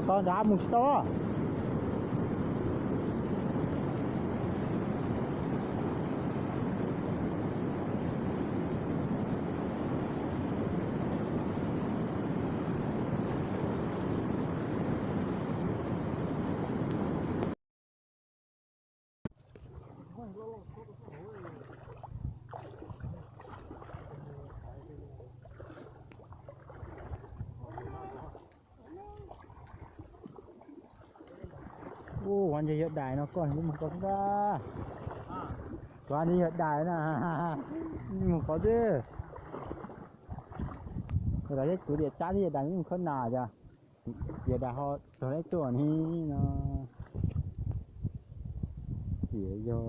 Tau nrad mus tsis tau. Ua, qhov ntawd yog dais no, koj mus qhov xwb ntag. Qhov ntawd yog dais na, mus qhov xwb. Yog dais thiab kuv tias tsab thiab yog dais mus khawb nas cas, yog dais ho txog leb tuaj ni no. Tias yog